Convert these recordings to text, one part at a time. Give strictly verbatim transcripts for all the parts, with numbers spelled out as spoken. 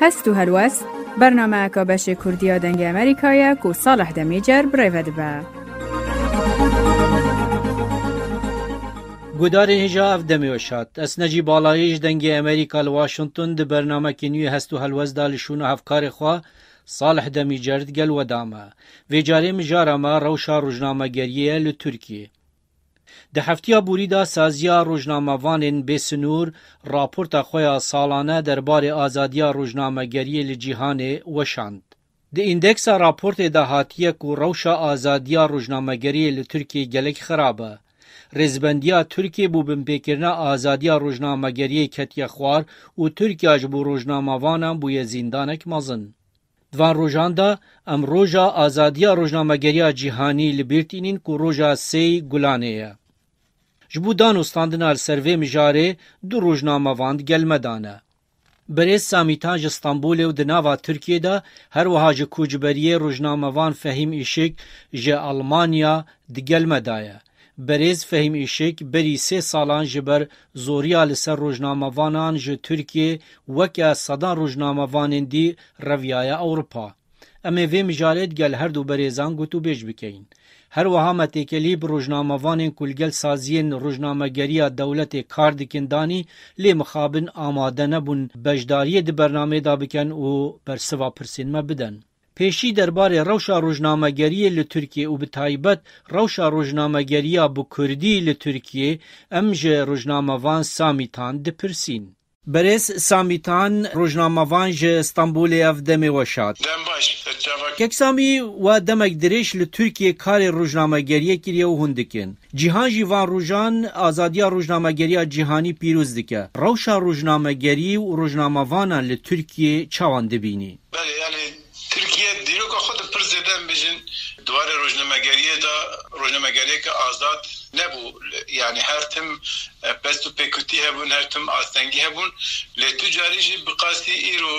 Hest û helwest, bernameyeka beşê Kurdî ya Dengê Amerîka ye ku Salih Demîcer bi rê ve dibe. Guhdarên hêja, ev demê we şad. Ez Necîb Balayê ji Dengê Amerîka li Washington di bernamekê nû yê Hest û Helwest de li şûna hevkarê xwe Salih Demîcer digel we de me. Vê carê mijara me rewşa rojnamegeriyê ye li Tirkiyê. Di heftiya borî de saziya rojnamevanên bê sinûr raporta xwe ya salane derbarê azadiya rojnamegeriyê li cîhanê weşand. Di îndeksa raportê de hatiye ku rewşa azadiya rojnamegeriyê li Tirkiyê gelek xirab e. Rêzbendiya Tirkiyê bo binpêkirina azadiya rojnamegeriyê ketiye xwar û Tirkiya ji bo rojnamevanan bûye zîndanek mezin. Di van rojan de em roja azadiya rojnamegeriya cîhanî li bîr tînin ku roja sêyî Gulanê ye. Ji bo danûstandina li ser vê mijarê du rojnamevan digel me de ne. Birêz Samîtan ji Stenbolê û di nava Tirkiyê de, her wiha ji koçberiyê rojnamevan Fehîm Îşik ji Elmanya digel me de ye. Birêz Fehîm Îşik berî sê salan ji ber zoriya li ser rojnamevanan ji Tirkiyê weke sedan rojnamevanên dî reviyaye Ewropa. Em ê vê mijarê digel her du berêzan gotûbêj bikeyin. Her wiha me têkelî bi rojnamevanên ku li gel saziyên rojnamegeriya dewletê kar dikin danî, lê mixabin amade nebûn beşdariyê di bernameyê de bikin û bersiva pirsên me bidin. Pêşî derbarê rewşa rojnamegeriyê li Tirkiyê û bi taybet rewşa rojnamegeriya bi kurdî li Tirkiyê em ji rojnamevan Samîtan dipirsîn. Berêz Samîtan, rojnamevan ji Stenbolê, ev demê we şad. Dem baş, çava. Kek Samî, we demek dirêj li Tirkiyê karê rojnamegeriyê kiriye û hûn dikin. Cîhan jî van rojan azadiya rojnamegeriya cîhanî pîroz dike. Rewşa rojnamegerî û rojnamevanan li Tirkiyê çawan dibînî? Belê, yani Tirkiye dîroka xwe di pir zêde, em bêjin, di warê rojnamegeriyê de, rojnamegeriyeke azad nebû. Yani her tim, e, pest û pêkutî hebûn, her tim astengî hebûn. Lê tu carî jî bi qasî îro,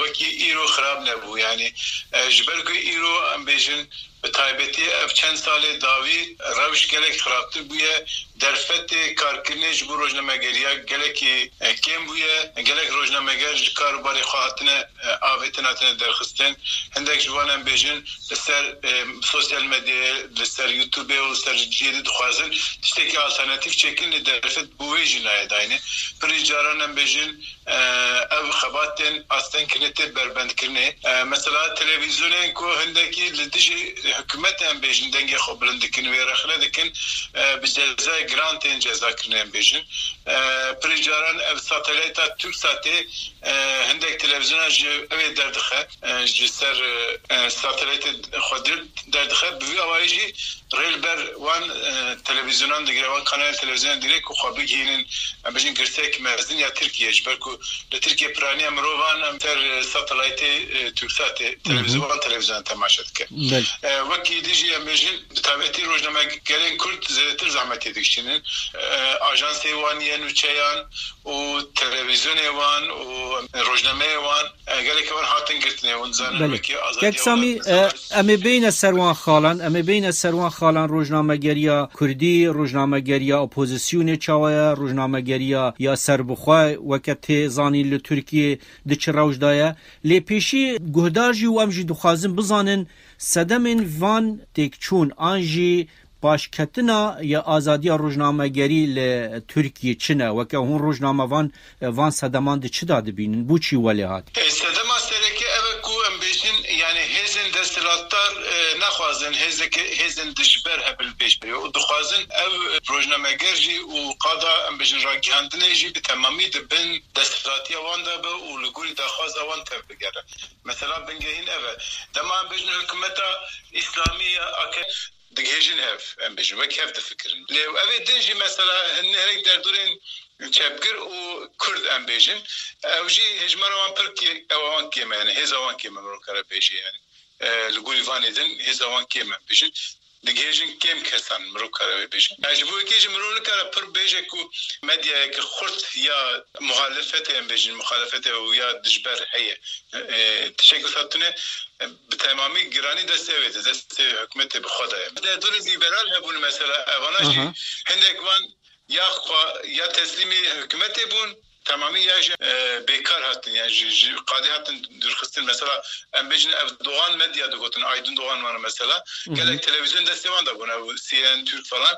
wekî îro xirab nebû. Yani, e, ji ber ku îro, em bêjin, bi taybetî ev çend salê dawî rewş gelek xirabtir bûye. Derfetê karkirinê ji bo rojnamegeriya gelekî, e, kêm bûye. Gelek rojnameger ji kar û barê xwe hatine, e, avêtin, hatine derxistin. Hindek ji wan em bêjin li ser, e, sosyal medyayê, li ser YouTubeê û li ser cihê dî dixwazin tiştekî alternatîf çêkin, lê derfet bo wê jî nayê dayînê. Pirî caran em bêjin, e, ev xebat tên astengkirinê, tê berbendkirinê. E, mesela televîzyonên ku hindekî li dijî hikûmetê em bêjin dengê xwe bilind dikin, wê rexne dikin, e, bi cezayê giran tên cezakirinê em bêjin. E, pirî caran ev satelayta Turksatê, e, hindek televîzyonan ji ew ê derdixe, e, ji ser, e, satelaytê xwe dir-, derdixe. Bi vî awayî jî rê li ber wan, e, televîzyonan digire, wan kanalên televîzyonan digire ku xwe bigihînin, em bêjin girseyek mezin ya Tirkiye, ji ber ku li Tirkiye piraniya mirovan em ser, e, satelaytê, e, Turksatê, Hı hı. televîzyon, wan televîzyonan temaşe dike. Belê. E, wekî dî jî em bêjin bi taybetî rojnamegerên Kurd zêdetir zehmetê dikişînin. E, ajansê wan yên nûçeyan û televîzyonê wan û rojnameyê wan, e, gelek wan hatin girtinê. Hûn zanin Belê. wekî Azadiya Kek Samî, Welat, e, em ê bêyne ser wan xalan, em ê bêyne ser wan xalan rojnamegeriya kurdî, rojnamegeriya opozisyonê çawa ye, rojnamegeriya ya serbixwe weke tê zanîn li Tirkiyê di çi rewş de ye. Lê pêşî guhdar jî û em jî dixwazin bizanin sedemên van têkçûn an jî paşketina ya azadiya rojnamegerî li Tirkiyê çi ne? Weke hûn rojnamevan, e, van sedeman di çi de dibînin? Bo çi welê hat? E, sedema sereke ev e ku em bêjin, yani hêzên desthilatdar, e, naxwazin hêzeke, hêzên dijber hebin pêş berê û dixwazin ev rojnameger jî û qada, em bêjin, ragihandinê jî bi temamî di bin desthilatiya wan de be û li gorî daxwaza wan tevbigere. Mesela bingehîn ev e. Dema em bêjin hikûmeta Îslamî ya A K P digihêjin hev, em bêjin, wek hev difikirin. Lê ev ê din jî mesela hin-, hinek derdorên çepgir û Kurd em bêjin, ew jî hejmara wan pir kê-, ew wan kêm e, yani hêza wan kêm e, mirov kare bêje yani. E, li gorî vanê din hêza wan kêm e, em bêjin. Digihêjin kêm kesan mirov kare wê bêje. Yani ji bo yekê jî mirov nikare pir bêje ku medyayeke xurt ya muhalefetê, em bêjin muhalefetê û ya dijber heye. E, tiştek wisa tune, e, bi temamî giranî destê wê de, destê hikûmetê bi xwe de ye. Derdorên lîberal hebûn mesela, evana jî Aha. hindek wan ya xwe, ya teslîmî hikûmetê bûn, temamî ya jî, e, bêkar hatin, yani ji, ji qadê hatin dûrxistin. Mesela em bêjin ev Doğan Medya digotin, Aydın Doğan wana mesela. Gelek televîzyon destê wan de bûn, ev C N N Türk falan.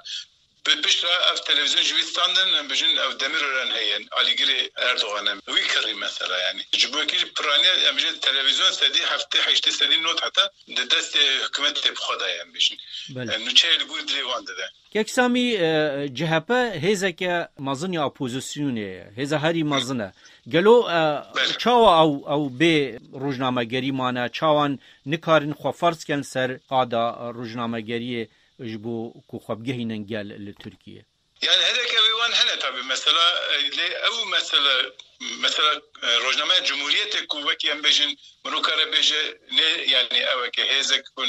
Bi piştre ev televîzyon ji wî standin, em bêjin ev Demirören heye, alîgirê Erdogan e. Wî kirî mesela yani. Ji bo yekî jî piraniye, em bêjin televîzyon sedî heftê, heştê sedî not heta di destê hikûmetê bi xwe de ye, em bêjin. Belê. E, nûçeyê li gor dilê wan dide. Kek Samî, e, C H P hêzeke mezin ya opozisyonê ye, hêza herî mezin e. Gelo, e, Belê. çawa ew, ew bê rojnamegerî mane, çawan nikarin xwe ferz ken ser qada rojnamegeriyê ji bo ku xwe bigihînin gel li Tirkiye? Yani herek ew ê wan hene tabi. Mesela, e, lê ew mesela, mesela, e, rojnameya Cumhuriyetê ku wekî em bêjin, min kare bêje, ne yani ew eke hêzek ku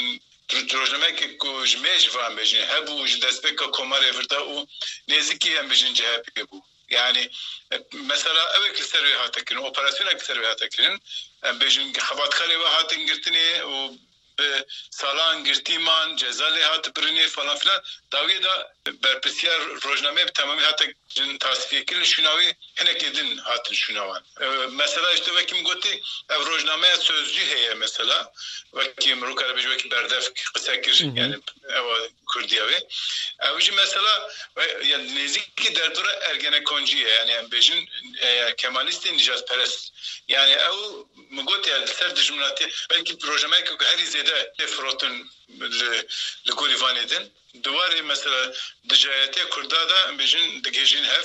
rojnameyeke ku ji mêj ve em bêjin hebû, ji destpêka komarê vir de û nêzîkî em bêjin C H P bû. Yani, e, mesela ew ê li ser wê hate kirin, operasyonek li ser wê hate kirin, em bêjin xebatkarê we hatin girtinê û bi salan girtî man, ceza lê hat birinê falan filan. Dawiyê de berpirsiyar rojnameyê bi temamî hate jin tasfiye kirin, şûna wî hinekê din hatin şûna wan. E, mesela işte wekî min gotî, ev rojnameya Sözcü heye mesela, wekî min kare bêje wekî berdevk qise kir, Hı hı. yani ewa Kurdiya wê. Ew jî mesela, e, yani nêzîkî derdora Ergenekoncî ye, yani em bêjin, e, Kemalîstê nîjadperest. Yani ew min got ya li ser dijminatî, belkî rojnameyeke ku herî zêde tê firotin li, li gorî vanê din. Di warê mesela dijayetiya Kurda de em bêjin digihêjin hev.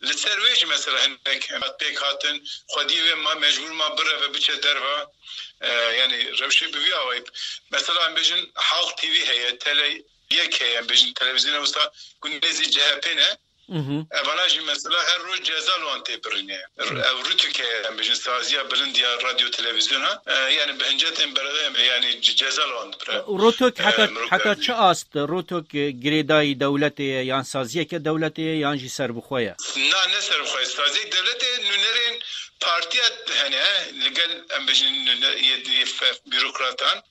Li ser wê jî mesela hinek em hat pêk hatin, xwediyê wê ma mecbûr ma bireve biçe derva. E, yani rewşê bi vî awayî. Mesela em bêjin Halk T V heye, Tele yek heye, em bêjin televîzyona wisa ku nêzî C H P ne. Mhm. Evana jî mesela her roj ceza li wan tê birîne. Ev rûtûk heye, em bêjin saziya bilind ya radyo televîzyona. E, yani bi hincetên berede, yani ce-, ceza li wan dibire. Rotok E, heta, mirov heta yani. çi ast? Rotok, e, girêdayî dewletê ye, yan saziyeke dewletê ye, yan jî serbixwe ye? Na, ne serbixwe ye. Saziyek dewletê nûnerên partiya hene, li gel em bêjin nûne-, yê, yê fe-, bürokratan.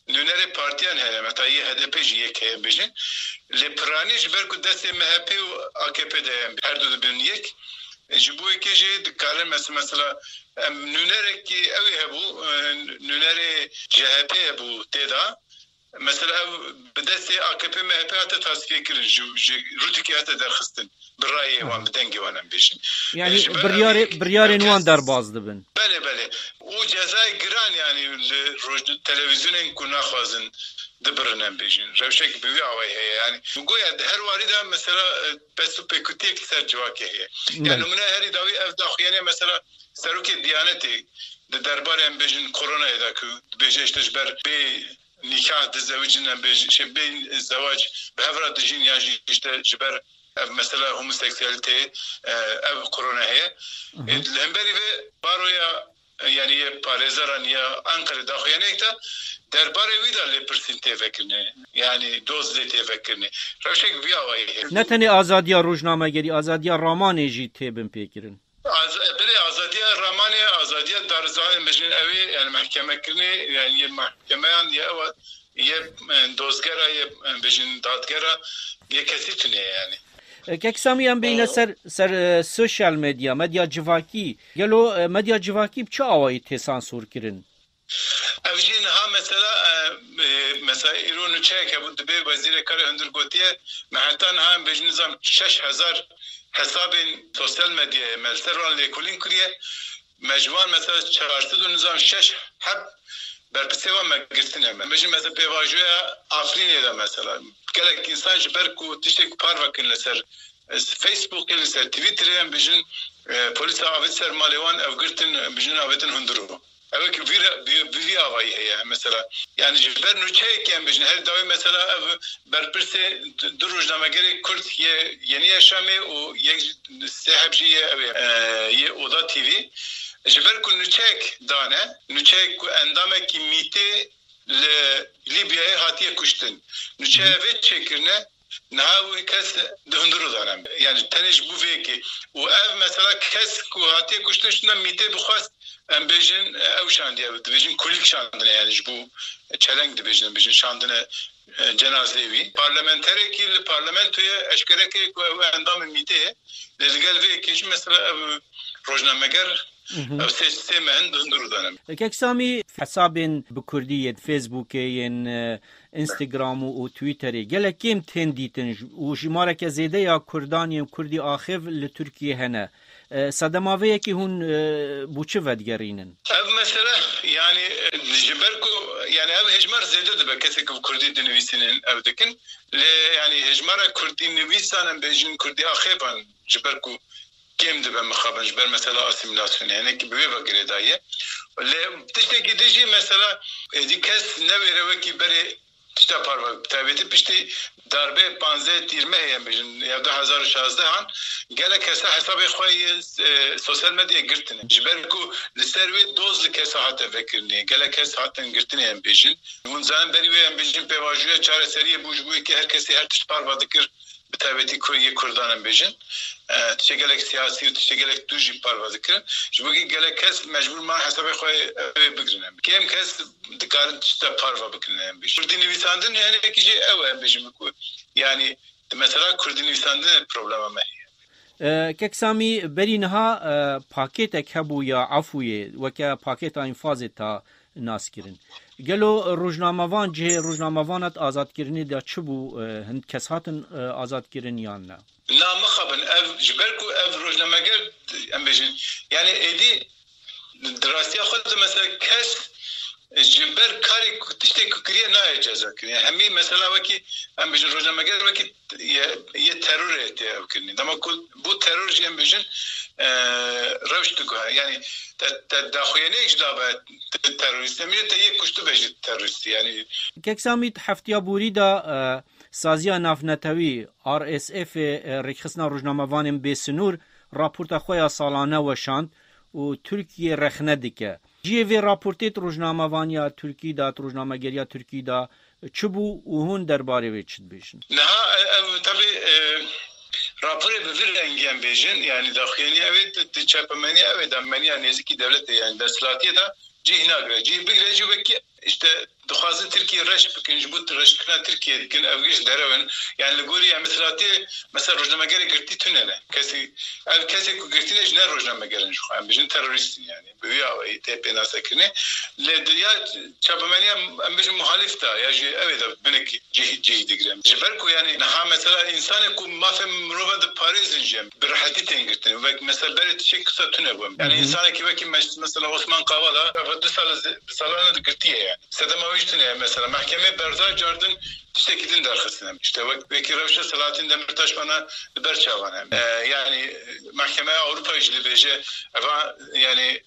Nûnerê partiyan heye, meta yê H D P jî yek heye bêjin. Lê piranî ji ber ku destê M H P û A K P de ye, her du dibin yek. Ji bo yekê jî dikarin mes-, mesela, em nûnerekî ew ê hebû, e, nûnerê C H P hebû tê de. Mesela ev bi destê A K P M H P hate tasfiye kirin, ji, ji rûtikê hate derxistin. Bi rayê wan, Aha. bi dengê wan em bêjin. Yani E, ji ber biryarê, ev ê biryarên ew wan kes derbaz dibin. Belê, belê. Û cezayê giran yani li roj-, televîzyonên ku naxwazin dibirin em bêjin. Rewşek bi wî awayî heye. Yani goya di her warî de mesela, e, bes û pêkutiyek li ser civakê heye. Yani Belê. nimûne herî dawî ev daxuyaniye mesela serokê Diyanetê di derbarê em bêjin koronayê de ku dibêje işte ji ber bê nîkah dizewicin em bêjin, şey, bê zewac bi hev re dijîn ya jî işte ji ber ev mesela homoseksualite, e, ev korona heye. Hı hı. E, li hemberî vê baroya, e, yani yê parêzeran ya Ankarê daxuyaniyek de derbarê wî de lêpirsîn tê vekirinê. Yani doz lê tê vekirinê. Rewşek vî awayî heye. Ne tenê azadiya rojnamegerî, azadiya ramanê jî tê bin pêkirin. Az-, belê, azadiya ramanê, azadiya darizanê, em bêjin ew ê, yani mehkemekirinê, yani yê mehkemeyan, yê ew, yê, e, dozgera, yê, e, bêjin dadgera, yê kesî tune ye yani. E, Kek Samî, em bîne O- ser, ser, e, sosyal medya, medya civakî. Gelo, e, medya civakî bi çi awayî tê sansor kirin? Ev jî niha mesela, e, e, mesela îro nûçeyek hebû, dibê Wezîrê Karê Hundir gotiye, me heta niha em bêjin nizam şeş hezar hesabên sosyal medyayê me li ser wan lêkolîn kiriye. Me ji wan mesela çar sed û nizam şeş heb berpirsê wan me girtine me. Em bêjin mesela pêvajoya Afrînê de mesela. Gelek însan ji ber ku tiştê ku parve kirin li ser, e, Facebookê, li ser Twitterê, em bêjin, e, polîsa avêt ser malê wan, ev girtin, em bêjin avêtin hundir bû. Ew ki vî re, vî, vî, vî avayî heye mesela. Yani ji ber nûçeyekê em bêjin, her dawî mesela ev berpirsê du, du rojnamegerê Kurd yê Yenî Yaşamê û yek jî sê heb jî yê ew ê, e, yê Oda T V. Ji ber ku nûçeyek dane, nûçeyek ku endamekî mîtê li Lîbyayê hatiye kuştin. Nûçeya vê çêkirine niha wê kes di hundir û dane. Yani tenê ji bo vê yekê. Û ev mesela kes ku hatiye kuştin şûna mîtê bixwest, em bêjin, ew şandiye, dibêjin kulîlk şandine yani ji bo çeleng dibêjin, em bêjin şandine e, cenazeyê wî. Parlamenterekî li parlamentoyê eşkere kiriye ku ew endamê MÎT'ê ye. Lê li gel vê yekê jî mesela ev rojnameger, Mhm. ev sê, sê meh in di hundir de ne. Kek Samî, hesabên bi kurdî yên Facebookê, yên, e, Instagram û, û Twitterê gelek kêm tên dîtin û jimareke zêde ya kurdan yên kurdî axêv li Tirkiyê hene. E, sedema vê yekê hûn, e, bo çi vedigerînin? Ev mesele, yani, e, ji ber ku, yani, ev hejmar zêde dibe kesê ku bi kurdî dinivîsînin ev dikin. Lê, yani, hejmara kurdî nivîsan em bêjin, kurdî axêvan ji ber ku kêm dibe mixabin ji ber mesela asîmîlasyonê, hinekî bi wê ve girêdayî ye. Lê tiştekî din jî mesela, êdî kes newêre wekî berê tişta parve, bi taybetî piştî darbê panzdeh Tîrmehê em bêjin, ya du hezar û şazdeh an, gelek kesa hesabê xwe yê, e, sosyal medyayê girtine. Ji ber ku li ser wê doz li kesa hate vekirinê, gelek kes hatin girtinê em bêjin. Hûn zanin berî wê em bêjin pêvajoya çareseriyê bû ji bo yekê her kesê her tişt parve dikir, bi taybetî ku yê kurdan em bêjin. E, tiştê gelek siyasî û tiştê gelek tûj jî parve dikirin. Ji bo gelek kes mecbûr man hesabê xwe ew ê bigirin em. Kêm kes dikarin tişta parve bikin em bêjin. Kurdî nivîsandin hinekî jî ew e em bêjin ku, yani, di mesela kurdî nivîsandinê problema me heye. E, Kek Samî, berî niha, e, pakêtek hebû ya Efûyê, weke pakêta înfazê ta nas kirin. Gelo rojnamevan cihê rojnamevana di azadkirinê de çi bû? E, hind kes hatin, e, azadkirin yan ne? Na mixabin, ev ji ber ku ev rojnameger, em bêjin, yani êdî di rastiya xwe de mesela kes ji ber karê ku, tiştê ku kiriye nayê cezakirin. Yani hemî mesela wekî, em bêjin, rojnameger wekî yê, yê terorê tê ev kirinê. Dema ku bo teror jî em bêjin, e, rewş diguhe. Yani te, te daxuyaniyek jî dabe te terorîst. Em jî te yê kuştibe jî terorîstî. Yani Kek Samî, heftiya borî de, e, Saziya Navnetewî, R S F, e, Rêkxistina Rojnamevanên Bêsinûr raporta xwe ya salane weşand û Tirkiye rexne dike. Cihê vê raportê di rojnamevaniya Tirkî de, di rojnamegeriya Tirkî de çi bû û hûn derbarê wê çi dibêjin? Niha, e, ev, tabii, e, raporê bi vî rengî em bêjin, yani daxuyanî ew ê di, di çapemeniya ew ê de, meniya nêzîkî dewletê, yani desthilatiyê de cih nagire. Cih bigire jî wekî, işte, dixwazin Tirkiye reş bikin, ji bo reşkirina Tirkiye dikin, ev giş derew in. Yani li gorî em desthilatiyê, mesela rojnamegerê girtî tune ne. Kesî, ev kesê ku girtî ne jî ne rojnameger in ji xwe, em bêjin terorîst in yani. Bi wî awayî tê pênasekirinê. Lê di ya çapemeniya em bêjin muhalîf de ya jî ew ê de binik cihî, cihî digirin. Ji ber ku yani niha mesela însanê ku mafê mirova diparêzin jî bi rehetî tên girtin. Wek mesela berê tiştek kisa tune bû. Yani Hı hı. însanekî wekî mes-, mesela Osman Kavala ev du sal, bi salane di girtiye yani. Sedema wî jî tune ye mesela. Mehkemê berza cardin tiştekî din derxistine. İşte wek, wekî rewşa Selahattin Demirtaş bana li ber çavan e. Ee, yani Mehkemeya Ewropa jî dibêje eva yani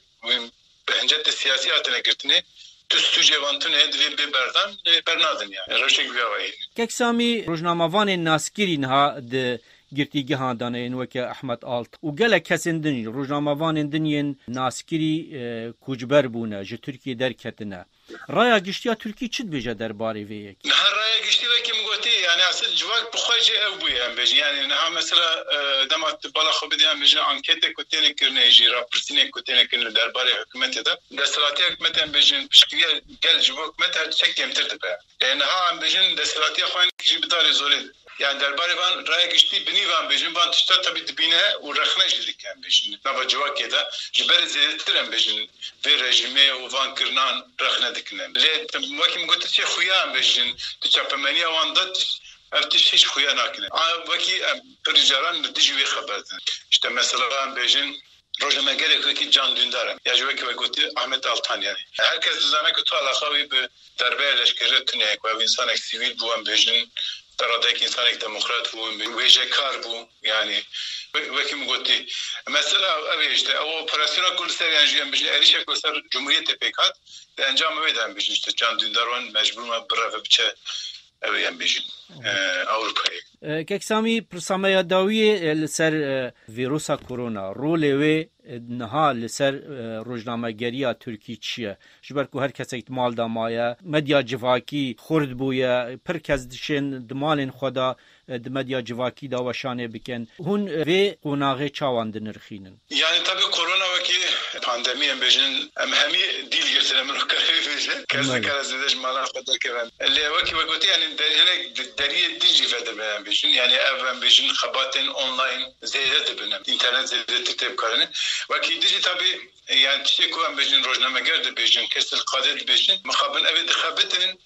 Bi hincetê siyasî hatine girtinê, tu stûcê wan tune ye, divê bê berdan, lê bernadin yani. Rewşek vî awayî. Kek Samî, rojnamevanên naskirî niha di girtîgehan de ne yên weke Ehmed Alt û gelek kesên din jî, rojnamevanên din yên naskirî, e, koçber bûne, ji Tirkiyê derketine. Raya giştiya Tirkî çi dibêje derbarê vê yekê? Niha raya giştî wekî min gotî, yani asil civak bi xwe jî ew bûye em bêjin. Yani niha mesela, e, dema tu bala xwe bidî em bêjin anketê ku têne kirinê jî, rapirsînê ku têne kirin li derbarê hikûmetê de, desthilatiya hikûmetê em bêjin piştgiriya gel ji bo hikûmet her tiştek kêmtir dibe. E, niha em bêjin desthilatiya xwe hinekî jî bi darê zorê. Yani derbarê van raya giştî binî van bêjin, van tişta tabî dibîne û rexne jî dike em bêjin. Nava civakê de ji berê zêdetir em bêjin vê rejîmê û van kirinan rexne dikine. Lê wekî min got, tiştê xuya em bêjin, di çapemeniya wan de tiş-, ev tişt hiç xuya nakine. A, wekî em pir caran li dijî wê xeber din. İşte mesela em bêjin, rojnamegerek wekî Can Dündar e. Ya jî wekî we gotî Ahmet Altan yani. Her kes dizane ku tu alaqa wî bi darbeya leşkerî tune ye, ku ev însanek sivîl bû, em bêjin, te radeyek însanek demokrat bû, wêjekar bû. Yani we-, wekî min gotî. Mesela ev ê işte, ew operasyona ku li ser, yani jî em bêjin êrîşek ku li ser Cumhuriyetê pêk hat, di encamê wê de em bêjin işte Can Dündar wan mecbûr me bireve biçe ew ê em bêjin, e, Ewropayê. E, Kek Samî, pirsa me ya dawiyê, e, li ser, e, vîrusa korona, rolê wê, e, niha li ser, e, rojnamegeriya Tirkî çi ye? Ji ber ku her kesek di mal de maye, medya civakî xurt bûye, pir kes dişên di malên xwe de e, di medya civakî de weşanê bikin. Hûn, e, vê qonaxê çawan dinirxînin? Yani tabii korona wekî pandemî em bêjin, em hemî dîl girtin, em wilo karê bêjin. Kes Belê. Nikare zêde ji mala xwe derkeve. Lê wekî we gotî, yani der-, hinek di-, deriyê din jî vedibin em bêjin. Yani ev em bêjin xebatên online zêde dibin em. Înternet zêdetir tê bikarin. Wekî din jî tabii, yani tiştê ku em bêjin rojnameger dibêjin, kesên qadê dibêjin, mixabin ev ê dixebitin,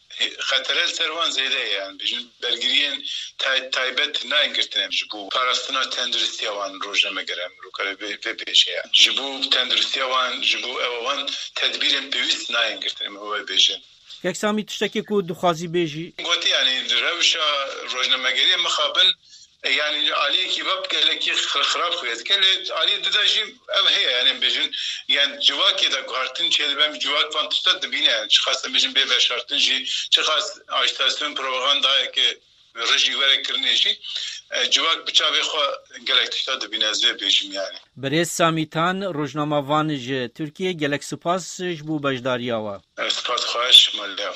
xetere li ser wan zêde ye, yani bêjin bergiriyên tay-, taybet nayên girtin em ji bo parastina tenduristiya wan rojnameger em rokare vê, vê bêje ya. Ji bo tenduristiya wan, ji bo ew wan tedbîrên pêwîst nayên girtin em wê bêjin. Kek Samî, tiştekê ku dixwazî bêjî? Gotî, yani rewşa rojnamegeriyê mixabin, e, yani aliyekî ve gelekî xir-, xirab xuye dike, lê aliyê dida jî ev heye, yani bêjin, yani civakê de guhartin çêdibe, em civak van tişta dibîne, yani çiqas em bêjin bê veşartin jî, çiqas ajitasyon propagandayeke rijî were kirinê jî, e, civak bi çavê xwe gelek tişta dibîne, ez vê bêjim yani. Birêz Samî Tan, rojnamevan ji Tirkiyê, gelek spas ji bo beşdariya we. E, spas xweş, malê.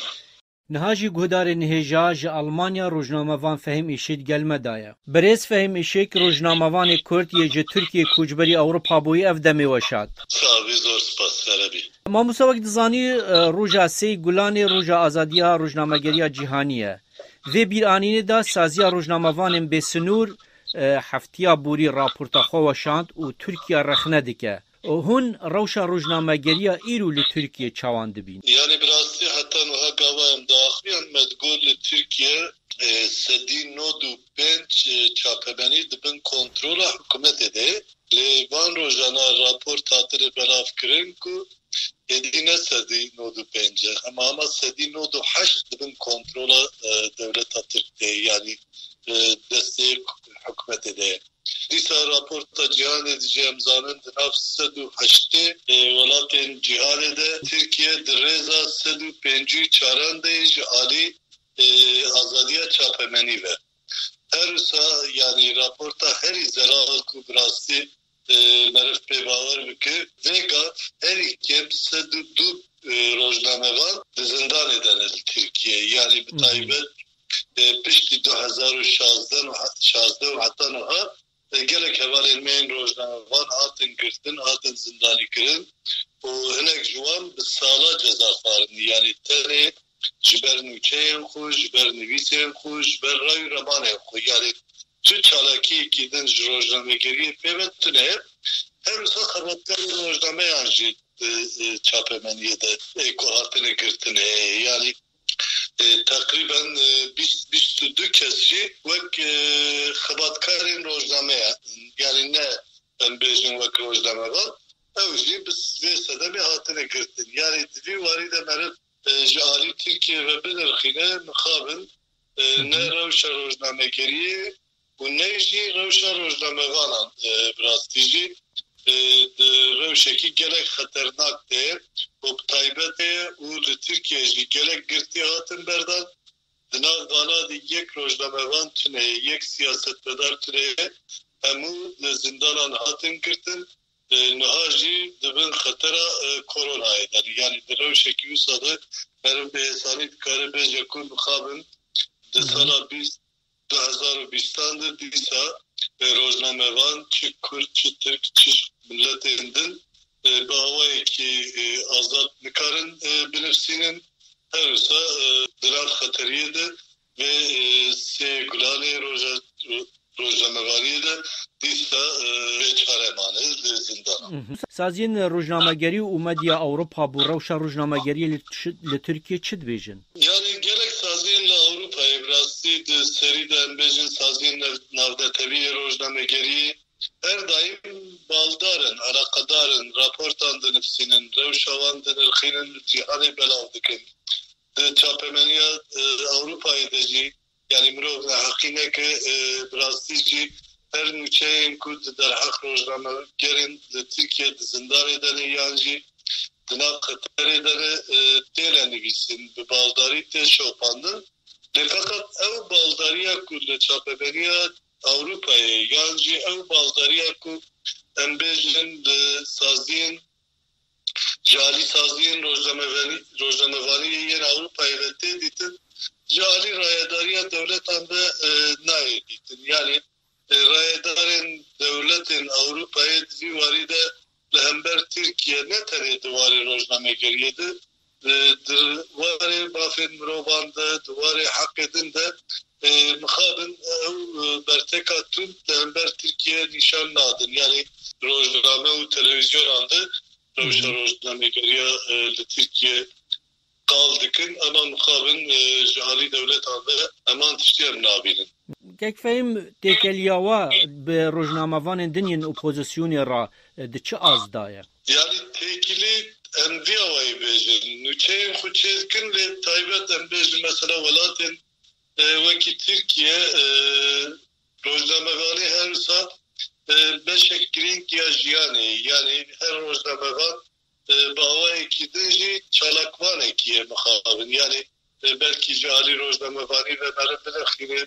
Niha jî guhdarên hêja ji Almanya rojnamevan Fehîm Îşîk gel me daye. Birêz Fehîm Îşîk, rojnamevanê Kurd yê ji Tirkiyê koçberî Ewropa bûyî, ev demê we şad. Sax bî, zor spas, Erebî. Mamosta, wek dizanî, e, roja sê Gulanê roja azadiya rojnamegeriya cîhanî ye. Vê bîranînê de saziya rojnamevanên bêsinûr, e, heftiya borî raporta xwe weşand û Tirkiye rexne dike. Hûn rewşa rojnamegeriya îro li Tirkiyê çawan dibînin? Yani bi rastî heta niha gava em diaxiviyan me digot li Tirkiye, e, sedî nod û pênc, e, çapemenî di bin kontrola hikûmetê de ye. Lê van rojana raport hatine belavkirin ku êdî ne sedî nod û pênc e, hema hema sedî nod û heşt di bin kontrola, e, dewleta Tirk de ye, yani, e, destê hikûmetê de ye. Dîsa raporta cîhanê de jî em zanin di nav sed û heştê, e, welatên cîhanê de Tirkiye di rêza sed û pêncî û çaran de ye ji alî, e, azadiya çapemenî ve. Her wisa, yani raporta herî zelal ku bi rastî, e, meriv pê bawer bike, vêga herî kêm sed û du, e, rojnamevan di zindanê de ne li Tirkiye. Yani bi Hı hı. taybet, e, piştî du hezar û şazdeh û he-, şazdeh û heta niha, e, gelek hevalên me yên rojnamevan hatin girtin, hatin zindanîkirin û hinek ji wan bi sala ceza xwarin. Yani tenê ji ber nûçeyên xwe, ji ber nivîsên xwe, ji ber ray û remanên xwe. Yani tu çalakiyekî din ji rojnamegeriyê pê ve tune ye. Her wisa xebatkarên rojnameyan jî, e, e, çapemeniyê de, e, ku hatine girtin heye. Yani, e, teqrîben, e, bîst, bîst û du kes jî wek, e, xebatkarên rojnameyan, yani ne em bêjin wek rojnamevan, ew jî bi vê sedemê hatine girtin. Yani di vî warî de meriv, e, ji alî Tirkiye ve binirxîne, mixabin, e, Hı hı. ne rewşa rojnamegeriyê û ne jî rewşa rojnamevanan, e, bi rastî jî, e, di rewşekî gelek xeternak de ye û bi taybet e û li Tirkiye jî gelek girtî hatin berdan. Di nav vala de yek rojnamevan tune ye, yek siyasetmedar tune ye. Hemû li zindanan hatin girtin. E, niha jî di bin xetera, e, koronayê de ne. Yani di rewşekî wisa de meriv bi hêsanî dikare bêje ku mixabin di Hı hı. sala bîst, du hezar û bîstan de dîsa, e, rojnamevan, çi Kurd, çi Tirk, çi miletên din, e, bi awayekî, e, azad nikarin, e, binivîsînin. Her wisa, e, di nav xeteriyê de vê, e, sê Gulanê roja-, ro-, rojnamevaniyê de dîsa, e, bêçare mane li zindana. Mhm. Saziyên rojnamegerî û medya Ewropa bo rewşa rojnamegeriyê li Tş-, li Tirkiye çi dibêjin? Yani gelek saziyên li Ewropayê bi rastî di serî de em bêjin saziyên nav-, navnetewî yê rojnamegeriyê her daîm baldar in, eleqedar in, raportan dinivîsînin, rewşa wan dinirxînin, cîhanê belav dikin. Di çapemeniya, e, Ewropayê de jî, yanî mirov neheqî neke, e, bi rastî jî her nûçeyên ku di derheq rojnamegerên li Tirkiye di zindanê de ne yan jî di nav xeterê de ne, e, têne nivîsîn, bi baldarî tê şopandin. Lê feqet ew baldariya ku li çapemeniya Ewropayê yan jî ew baldariya ku em bêjin li saziyên, ji alî saziyên rojnamevanî-, rojnamevaniyê yên Ewropayê ve tê dîtin, ji alî rayedariya dewletan de e, nayê dîtin. Yanî e, rayedarên dewletên Ewropayê di vî warî de li hember Tirkiye ne tenê di warê rojnamegeriyê de, e, di warê mafên mirovan de, di warê heqê din de e, mixabin ew e, berteka tund li hember Tirkiye nîşan nadin. Yanî rojname û televîzyonan de rewşa rojnamegeriya e, li Tirkiye qal dikin, ema mixabin e, ji alî dewletan ve heman tiştî em nabînin. Kek Fehîm, têkeliya we bi rojnamevanên din yên opozisyonê re, e, di çi az de ye? Yanî têkilî em vî awayî bêjin. Nûçeyên xwe çêdikin, lê taybet em bêjin mesela welatên e, wekî Tirkiye e, rojnamevanî her wisa e, beşek girîng ya jiyanê ye. Yanî her rojnamevan e, bi awayekî din jî çalakvanekî ye mixabin. Yanî e, belkî ji alî rojnamevanî ve meriv binirxîne,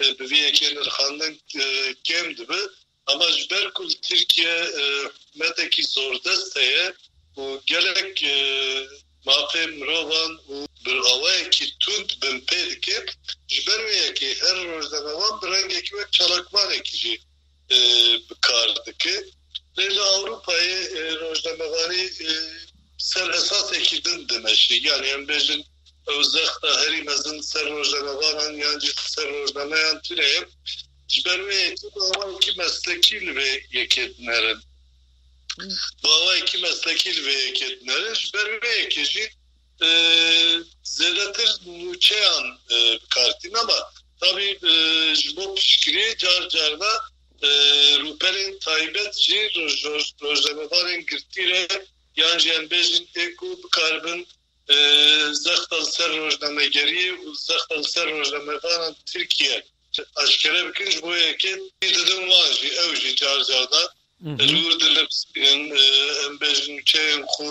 e, bi vî yekê nirxandin e, kêm dibe. Ama ji ber ku li Tirkiye e, hikûmetekî zordest heye û gelek e, mafê mirovan û bi awayekî tund binpê dike, ji ber wê yekê her rojnamevan bi rengekî wek çalakvanekî jî e, bi kar dike. Lê li Ewropayê e, rojnamevanî e, ser esasekî din dimeşe. Yanî em bêjin ew zexta herî mezin ser rojnamevanan yan jî ser rojnameyan tune ye. Ji ber wê yekê bi awayekî meslekî li vê yekê dinerin. Bi awayekî meslekî li vê yekê dinerin. Ji ber wê yekê jî e, zêdetir nûçeyan e, bi kar tînin. Ama tabî e, ji bo piştgiriyê car carna e, rûpelên taybet jî roj-, roj-, rojnamevanên girtî re yan jî em bêjin ê ku bikaribin e, zexta li ser rojnamegeriyê û zexta li ser rojnamevanan Tirkiye aşkere bikin, ji bo yekê didin wan jî, ew jî car carna Hı hı. Li wir dilipsînin, e, em bêjin nûçeyên xwe,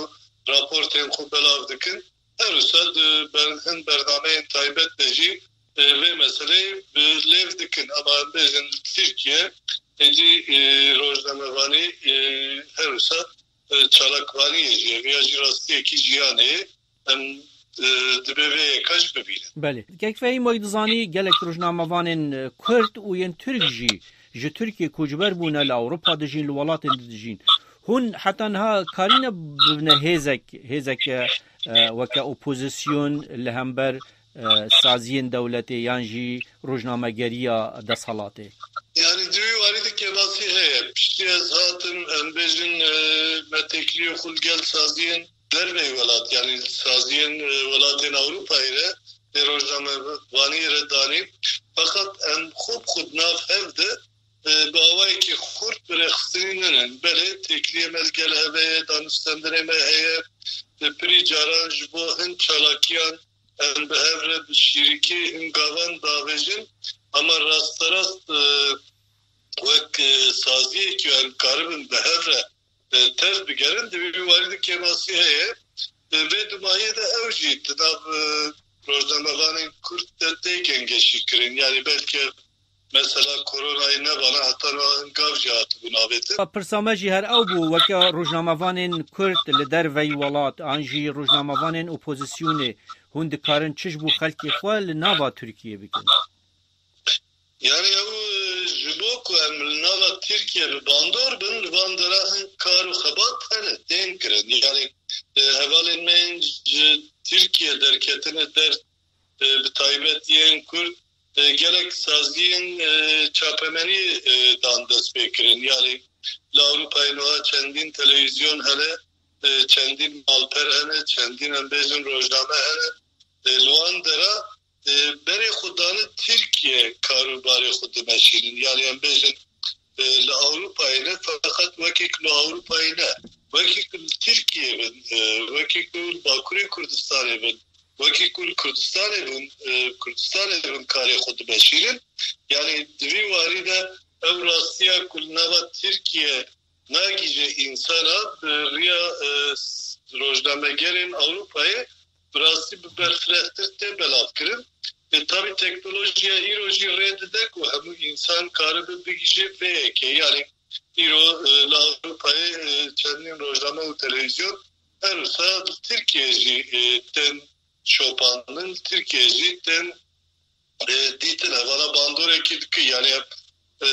raportên xwe belav dikin. Her wisa di ber-, hin bernameyên taybet de jî e, vê meseleyê bi lêv dikin. Ama em bêjin li Tirkiye êdî e, rojnamevanî e, her wisa e, çalakvaniyê jî ye. Vêya jî rastiyekî jiyanê ye. Em e, divê vê yeka jî bibînin. Belê. Kek Fehîm, wek dizanî, gelek rojnamevanên, e, Kurd û yên Tirk jî ji Tirkiyê koçber bûne, li Ewropa dijîn, li welatên din dijîn. Hûn heta niha karîne bibine hêzek, hêzeke, e, weke opozisyon li hember, e, saziyên dewletê yan jî rojnamegeriya desthilatê? Yanî di wî warî de kêmasî heye. Piştî ez hatim, em bêjin, e, me têkiliyê xwe li gel saziyên derveyî welat, yanî saziyên, e, welatên Ewropayê re lê rojnamevaniyê re danî. Feqet em xwe bi xwe di nav hev de, e, bi awayekî xurt bi rêxistinî nînin. Belê têkiliyê me li gel hev heye, danûstendinê me heye. Di pirî caran ji bo hin çalakiyan em bi hev re bi şîrikî hin gavan davêjin. Ama rasterast, e, wek, e, saziyekî em karibin bi hev re e, tev bigerin, di vî warî de kêmasî heye. E, vê dumahiyê de ew jî di nav, e, rojnamevanên Kurd de tê gengeşî kirin. Yanî belkî mesela koronayê nebana heta niha hin gav jî hatibûn avêtin. Pirsa me jî her ew bû, weke rojnamevanên Kurd li derveyî welat an jî rojnamevanên opozisyonê, hûn dikarin çi ji bo xelkê xwe li nava Tirkiyê bikin? Yanî ew, e, ji bo ku em li nava Tirkiye bi bandor bin, li van dera hin kar û xebat hene, tên kirin. Yanî, e, hevalên me yên ji Tirkiye derketine der, e, bi taybet yên Kurd, e, gelek saziyên, e, çapemenî, e, dan destpêkirin. Yanî li Ewropayê niha çendîn televîzyon hene, e, çendîn malper hene, çendîn em bêjin rojname hene. E, li wan dera e, berê xwe dane Tirkiye kar û barê xwe dimeşînin. Yanî em bêjin e, li Ewropayê ne, feqet wekî ku li Ewropayê ne. Wekî ku li Tirkiyê bin, e, wekî ku li Bakurê Kurdistanê bin, wekî ku li Kurdistanê bin, e, Kurdistanê bin karê xwe dimeşînin. Yanî di vî warî de ew rastiya ku li nava Tirkiye nagihîje însana bi riya, e, s-, rojnamegerên Ewropayê bi rastî bi berfirehtir tê belavkirin. E, tabî teknolojiya îro jî rê dide ku hemû însan karibe bigihîje vê yekê. Yanî îro, e, li Ewropayê, e, çendîn rojname û televîzyon her wisa li Tirkiyeyê jî, e, tên şopandin li Tirkiye jî tên, e, dîtin. Ev ana bandorekî dike. Yani ev, e,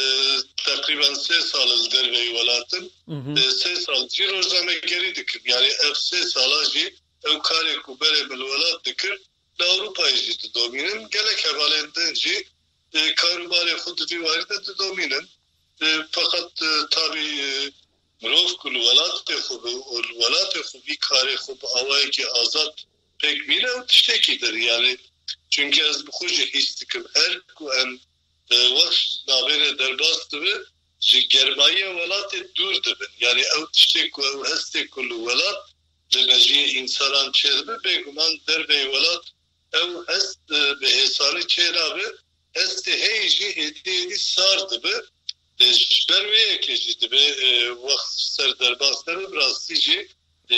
teqrîben sê sal li derveyî welat in. Hı hı. E, sê sal jî rojnamegerî dikin. Yani ev sê sala jî ew karê ku berê min li welat dikir, li Ewropayê jî didomînin. Gelek hevalên din jî, e, karûbarê xwe di vî warî de didomînin. E, feqet, e, tabî, e, mirov ku li welatê xwe bi, û li welatê xwe vî karê xwe bi awayekî azad pêk bîne, ew tiştekî din. Yani, çunke ez bi xwe jî hîs dikim, her ku em, e, wext navêne derbas dibe, ji germayiya welatê dûr dibin. Yani, ew tiştê ku, ew hestê ku li welat, li mejiyê însanan çêdibe, bêguman derveyî welat ew hest, e, bi hêsanî çênabe, hestê heyî jî êdî êdî sar dibe. E, ji ber wê yekê jî dibe, e, wext ser derbas nebe, bi rastî jî, e,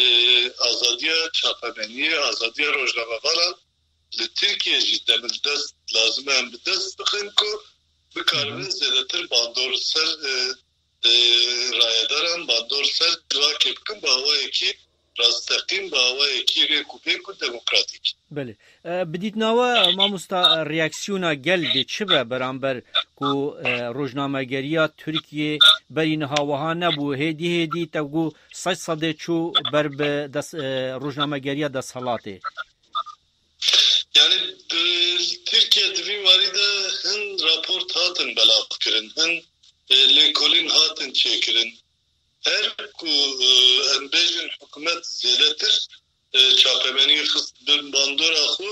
azadiya çapemeniyê, azadiya rojnamevanan li Tirkiye jî demin dest lazim e em bi dest bixin ku bikaribin zêdetir bandor ser, e, e, rayedaran, bandor ser civakê bikin bi awayekî rasteqîn, bi awayekî rêk û pêk û demokratîk. Belê. E, bi dîtina we, mamosta, e, reaksiyona gel dê çi be beramber ku, e, rojnamegeriya Tirkiyê berî niha wiha nebû, hêdî hêdî tevgû sed sedê çû ber bi des-, e, rojnamegeriya desthilatê? Yani, di Tirkiye di vî warî de hin raport hatin belavkirin, hin, e, lêkolîn hatin çêkirin. Her ku, e, em bêjin hikûmet zêdetir, e, çapemenî xist bin bandora xwe,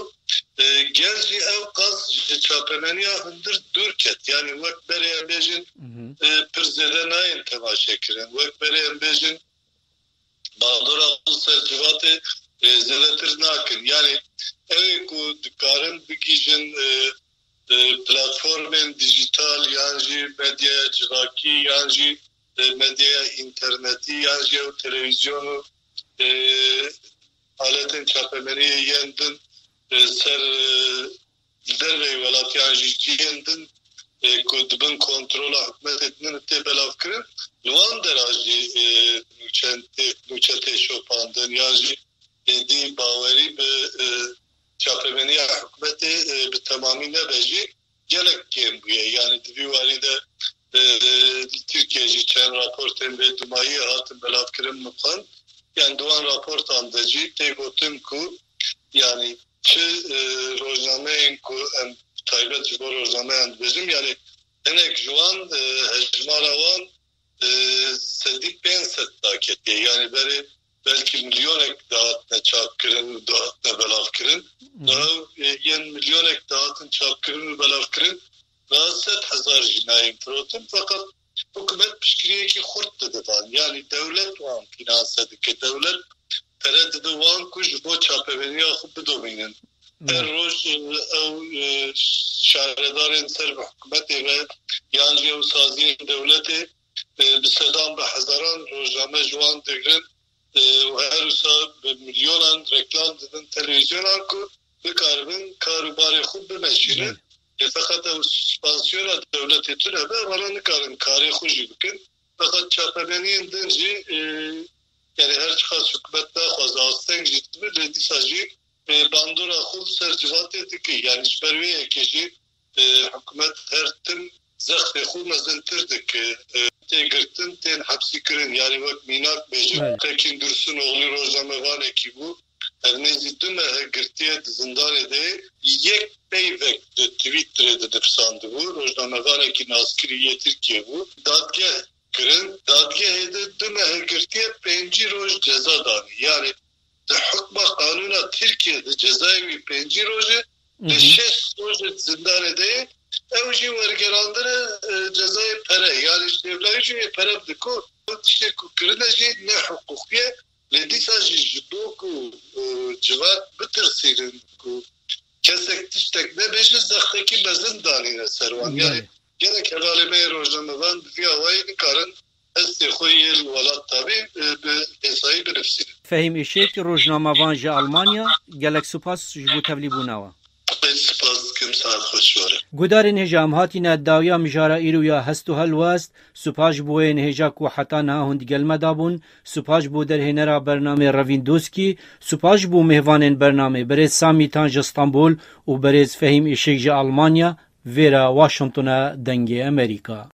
e, gel jî ew qas ji çapemeniya hundir dûr ket. Yani wek berê em bêjin, Mhm. e, pir zêde nayên temaşekirin. Wek berê em bêjin bandora xwe ser civatê, e, zêdetir nakin. Yani ew ê ku dikarin bigihîjin, e, e, platformên dîjîtal yan jî medyaya civakî yan jî, e, medyaya înternetî yan jî ew televîzyon û, e, aletên çapemeniyê yên din, e, ser, e, li derveyî welat yan jî cihên din, e, ku di bin kontrola hikûmetê din tê belavkirin, li wan dera jî, e, nûçe tê, nûçe tê şopandin yan jî êdî bawerî bi, e, çapemeniya hikûmetê, e, bi temamî nebe jî gelek kêm bûye. Yani di vî warî de, e, li Tirkiye jî çend raportên vê dumayî hatin belavkirin min xwend. Yani di wan raportan de jî tê gotin ku yani çi, e, rojnameyên ku em taybet ji bo rojnameyan dibêjim, yani hinek ji wan, e, hejmara wan, e, sedî pênc sed daketiye. Yani berê belkî milyonek dihatine çapkirin û dihatine belavkirin. Hı. Daha, e, yên milyonek dihatin çapkirin û belavkirin, daha sed hezar jî nayên firotin. Feqet hikûmet piştgiriyekî xurt dide van. Yani dewlet wan fînanse dike. Dewlet pere dide wan ku ji bo çapemeniya xwe bidomînin. Her Hı. roj, e, ew, e, şaredarên ser bi hikûmetê ve yan jî ew saziyên dewletê, e, bi sedan, bi hezaran rojname ji wan digirin, e, û her wisa bi milyonan reklam didin televîzyonan ku bikaribin kar û barê xwe bimeşînin. Belê. Lê feqet ew spansiyona dewletê tune be, vana nikarin karê xwe jî bikin. Feqet çapemeniyên din jî, e, yani her çiqas hikûmet naxwaze asteng jî dibe, lê dîsa jî, e, bandora xwe li ser civatê dike. Yani ji ber wê yekê jî, e, hikûmet her tim zextê xwe mezintir dike. E, tê girtin, tên hepsî kirin. Yani wek mînak bêjim, Belê. Tekin Dursunoğlu rojnamevanekî bû. Ev nêzî du meh girtiye di zindanê de yek peyvek di Twitterê de nivîsandibû. Rojnamevanekî naskirî yê Tirkiye bû. Dadgeh kirin. Dadgehê de du meh girtiye pêncî roj ceza danî. Yani di hukma qanûna Tirkiye de cezayê wî pêncî roj e, Hı di hı. şeş roj di zindanê de ye. Ew jî wergerandine, e, cezayê pere. Yani ji devlayî jî wê pere bide ku ew tiştê ku kirine jî ne hiqûqî ye. Lê dîsa jî ji bo ku, e, civat bitirsînin ku kesek tiştek nebêje, zextekî mezin danîne ser wan. Yani Belê. gelek hevalê me yê rojnamevan bi vî awayî nikarin hestê xwe yê li welat tabî, e, bi hêsayî binivîsînin. Fehîm Işêk, rojnamevan ji Almanya, gelek spas ji bo tevlîbûna we. Ez spas Gim saet xweş were. Gudarên hêja em hatîne dawiya mijara îro ya hest û helwest. Supaş bo yên hêja ku heta niha hûn digel me dabûn. Supaş bo derhênera bernamê Revîn Doskî. Supaş bo mêvanên bernamê berêz Samî Tan ji Stenbol û berêz Fehîm Îşik ji Almanya. Vêra Washingtona Dengê Amerîka.